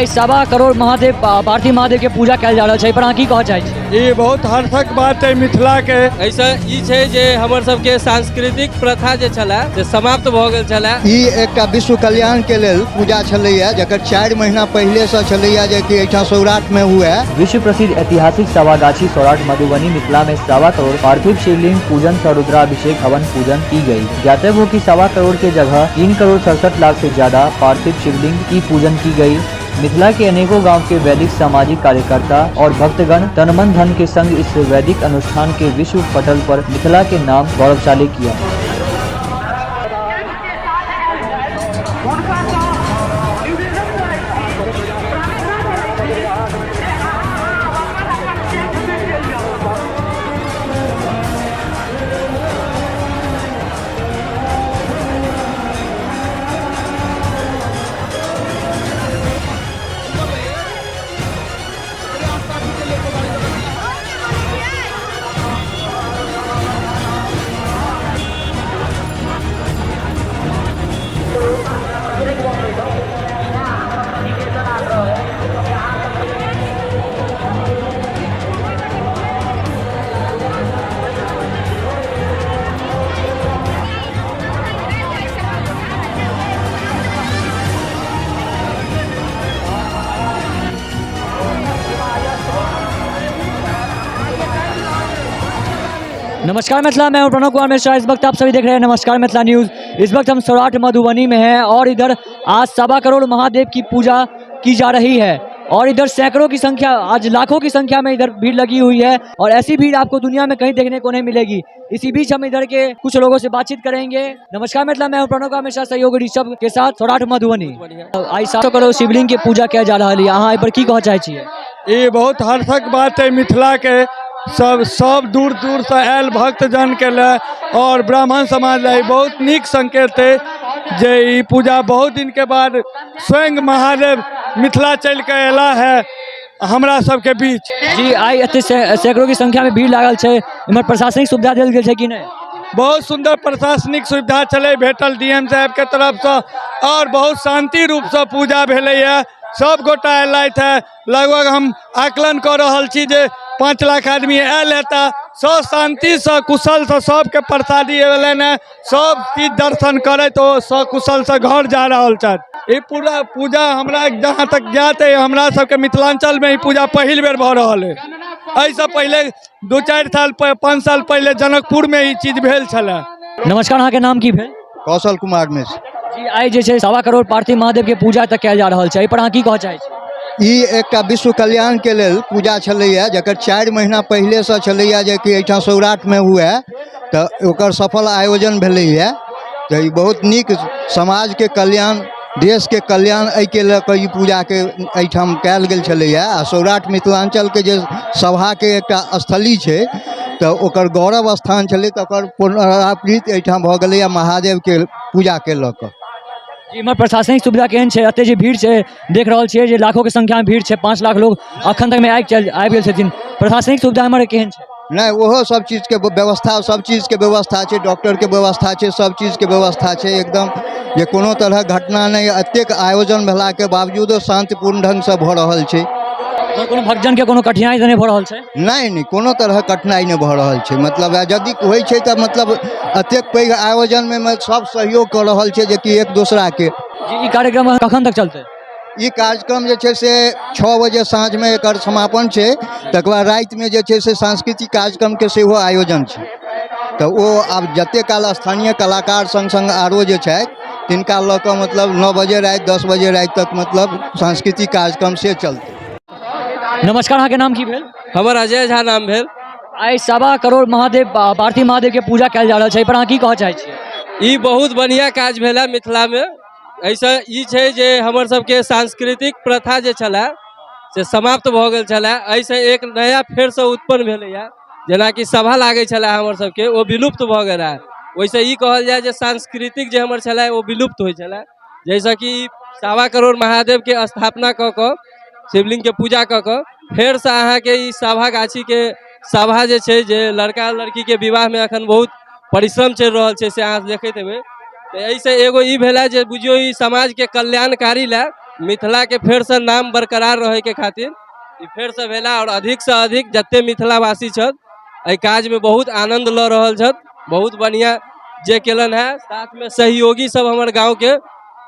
आइ 1.25 करोड़ महादेव पार्थिव महादेव के पूजा कयल जा रहल छै, एहि पर अहाँ की कहऽ चाहै छी? ई बहुत हर्षक बात है मिथिला के। एहिसँ ई छै जे हमर सबके सांस्कृतिक प्रथा जे छलए से समाप्त भऽ गेल छलए। ई एकटा विश्व कल्याण के लेल पूजा छलैया, जकर 4 महीना पहिलेसँ छलैया जे कि एहिठाम सौराठमे हुए। विश्व प्रसिद्ध ऐतिहासिक सभागाछी सौराठ मधुबनी मिथिला में 1.25 करोड़ पार्थिव शिवलिंग पूजन सह रुद्राभिषेक हवन पूजन की गई। ज्ञातव्य हो कि 1.25 करोड़ के जगह 3 करोड़ 67 लाख से ज्यादा पार्थिव शिवलिंग की पूजन की गई। मिथिला के अनेकों गांव के वैदिक सामाजिक कार्यकर्ता और भक्तगण तन मन धन के संग इस वैदिक अनुष्ठान के विश्व पटल पर मिथिला के नाम गौरवशाली किया। नमस्कार मिथिला, मैं हूं प्रणव कुमार मिश्रा। इस वक्त आप सभी देख रहे हैं नमस्कार मिथिला न्यूज़। इस वक्त हम सौराठ मधुबनी में हैं और इधर आज 1.25 करोड़ महादेव की पूजा की जा रही है और इधर सैकड़ों की संख्या, आज लाखों की संख्या में इधर भीड़ लगी हुई है और ऐसी भीड़ आपको दुनिया में कहीं देखने को नहीं मिलेगी। इसी बीच हम इधर के कुछ लोगों से बातचीत करेंगे। नमस्कार मिथिला, मैं हूं प्रणव कुमार मिश्रा, सहयोगी ऋषभ के साथ, सौराठ मधुबनी। आइ 7 करोड़ शिवलिंग के पूजा किया जा रहा है, अहाँ एहि पर की कहऽ चाहै छियै? ई बहुत हर्षक बात है मिथिला के सब सब दूर दूरसँ आयल भक्तजन के लिए और ब्राह्मण समाज लै बहुत नीक संकेत है जे ई पूजा बहुत दिन के बाद स्वयं महादेव मिथिला चलि के अयला है हमरा सबके बीच। जी, आइ एते सैकड़ों की संख्या में भीड़ लागल छै, इम्हर प्रशासनिक सुविधा देल गेल छै कि नहि? बहुत सुन्दर प्रशासनिक सुविधा छलै भेटल डीएम साहेबके तरफसँ और बहुत शांति रूपसँ पूजा भेलैए। सब गोटा अयलथि है। लगभग हम आकलन कऽ रहल छी जे 5 लाख आदमी आयल हेता। सब शांतिसँ कुशलसँ सबके प्रसादी एलनि हेँ। सब चीज दर्शन करैत ओ सकुशलसँ घर जा रहल छथि। ई पूरा पूजा हमरा जहाँ तक ज्ञात है, हमरा सबके मिथिलाञ्चलमे ई पूजा पहिल बेर भऽ रहल है। एहिसँ पहिले 2-4 साल, 5 साल पहिले जनकपुरमे ई चीज भेल छलै। नमस्कार, अहाँके नाम की भेल? कौशल कुमार मिश्र। जी, आइ जे छै 1.25 करोड़ पार्थिव महादेव के पूजा तक कयल जा रहल छै, एहि पर अहाँ की कहऽ चाहै छी? ई एकटा विश्व कल्याण के लेल पूजा छलैया, जकर 4 महीना पहिलेसँ छलैया जे कि एहिठाम सौराठमे हुए, तऽ ओकर सफल आयोजन भेलैया। तऽ ई बहुत नीक समाजके कल्याण, देशके कल्याण, एहिके लऽ कऽ ई पूजाके एहिठाम कयल गेल छलैया। आ सौराठ मिथिलाञ्चलके जे सभाके एकटा स्थली छै, तऽ ओकर गौरव स्थान छलै, तकर पुनरावृत्ति एहिठाम भऽ गेलैया महादेवके पूजाके लऽ कऽ। जी, इम्हर प्रशासनिक सुविधा केहन छै? एते जे भीड़ छै, देख रहल छियै जे लाखों के संख्या में भीड़ छै, 5 लाख लोग अखन तक में आबि गेल छथिन। प्रशासनिक सुविधा इम्हर केहन छै? नहि, ओहो सब चीजके व्यवस्था, सब चीजके व्यवस्था छै। डॉक्टरके व्यवस्था छै, सब चीजके व्यवस्था छै एकदम, जे कोनो तरहक घटना नहि। एतेक आयोजन भेलाके बावजूदो शान्तिपूर्ण ढङ्गसँ भऽ रहल छै। इम्हर कोनो भक्तजन के कोनो कठिनाई तऽ नहि भऽ रहल छै? नहि नहि, कोनो तरहक कठिनाइ नहि भऽ रहल छै। मतलब यदि होइ छै तऽ मतलब एतेक पैघ आयोजनमे सब सहयोग कऽ रहल छै जेकि एक दोसराके। जी, ई कार्यक्रम कखन तक चलतै? ई कार्यक्रम जे छै से 6 बजे साँझमे एकर समापन छै। तकर बाद रातिमे जे छै से सांस्कृतिक कार्यक्रमके सेहो आयोजन छै। तऽ ओ आब जतेक काल स्थानीय कलाकार सङ्ग सङ्ग आरो जे छथि, तिनका लऽ कऽ मतलब 9 बजे राति, 10 बजे राति तक मतलब सांस्कृतिक कार्यक्रम से चलतै। नमस्कार, अहाँके नाम की भेल? हमर अजय झा नाम भेल। आइ 1.25 करोड़ महादेव पार्थिव महादेव के पूजा कयल जा रहल छै, एहि पर अहाँ की कहऽ चाहै छियै? ई बहुत बढ़िआँ काज भेल है मिथिलामे। एहिसँ ई छै जे हमर सबके सांस्कृतिक प्रथा जे छलए से समाप्त भऽ गेल छलए, एहिसँ एक नया फेरसँ उत्पन्न भेलैए। जेनाकि सभा लागै छलए हमर सबके, ओ विलुप्त भऽ गेल है। ओहिसँ ई कहल जाय जे सांस्कृतिक जे हमर छलए ओ विलुप्त होइ छलए, जाहिसँ कि 1.25 करोड़ महादेवके स्थापना कऽ कऽ, शिवलिंगके पूजा कऽ कऽ फेरसँ अहाँके ई सभा गाछीके सभा जे छै, जे लड़का लड़कीके विवाहमे एखन बहुत परिश्रम चलि रहल छै, से अहाँ देखैत हेबै। तऽ एहिसँ एगो ई भेलै जे बुझियौ ई समाजके कल्याणकारी लए। मिथिलाके फेरसँ नाम बरकरार रहैके खातिर ई फेरसँ भेला। आओर अधिकसँ अधिक जते मिथिलावासी छथि एहि काजमे बहुत आनन्द लऽ रहल छथि, बहुत बढ़िआँ जे केलनि हेँ। साथमे सहयोगी सब हमर गाँवके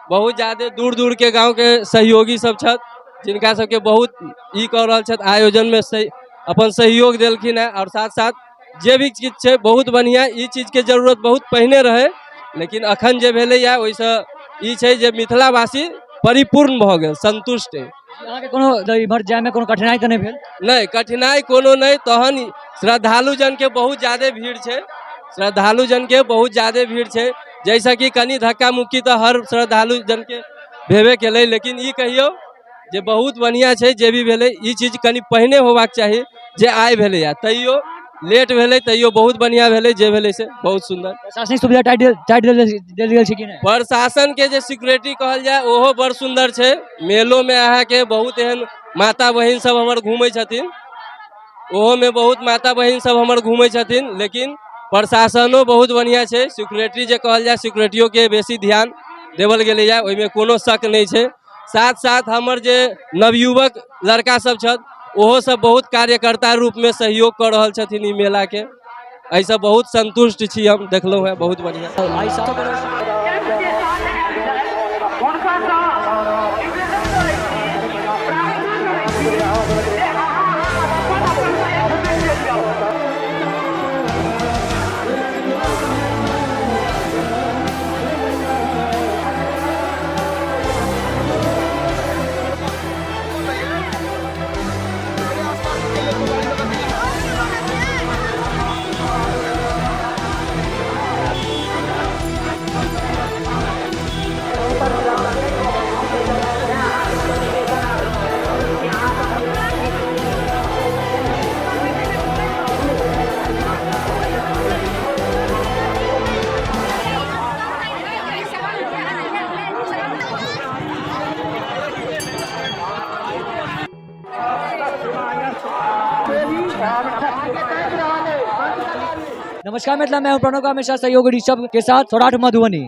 बहुत ज्यादे दूर दूरके गाँवके सहयोगी सब छथि, जिनका सबके बहुत ई कऽ रहल छथि, आयोजनमे सही अपन सहयोग देलखिन हेँ। आओर साथ साथ जे भी चीज छै बहुत बढ़िआँ, ई चीजके जरूरत बहुत पहिने रहै, लेकिन अखन जे भेलैए ओहिसँ ई छै जे मिथिलावासी परिपूर्ण भऽ गेल, सन्तुष्ट अइ। अहाँके कोनो इम्हर जायमे कोनो कठिनाइ तऽ नहि भेल? नहि, कठिनाइ कोनो नहि। तहन श्रद्धालु जनके बहुत ज्यादे भीड़ छै, श्रद्धालु जनके बहुत ज्यादे भीड़ छै, जाहिसँ कि कनि धक्का मुक्की तऽ हर श्रद्धालु जनके भेबे केलै। लेकिन ई कहियौ जे बहुत बढ़िआँ छै जे भी भेलै। ई चीज कनि पहिने होबाक चाही जे आइ भेलैए, तैयो लेट भेलै, तैयो बहुत बढ़िआँ भेलै जे भेलै से बहुत सुन्दर। प्रशासनिक सुविधा टाइट टाइट देल देल गेल छै कि नहि? प्रशासनके जे सिक्योरिटी कहल जाय ओहो बड़ सुन्दर छै। मेलोमे अहाँके बहुत एहन माता बहिन सब हमर घूमै छथिन, ओहोमे बहुत माता बहिन सब हमर घूमै छथिन, लेकिन प्रशासनो बहुत बढ़िआँ छै। सिक्योरिटी जे कहल जाय, सिक्योरिटियोके बेसी ध्यान देवल गेलैए, ओहिमे कोनो शक नहि छै। साथ साथ हमर जे नवयुवक लड़का सब छथि ओहो सब बहुत कार्यकर्ता रूपमे सहयोग कऽ रहल छथिन ई मेलाके। एहिसँ बहुत सन्तुष्ट छी हम, देखलहुँ हेँ बहुत बढ़िआँ। आइ 7 करोड़ नमस्कार मिथिला, मैं हूं प्रणव का हमेशा सहयोगी ऋषभ के साथ सौराठ मधुबनी।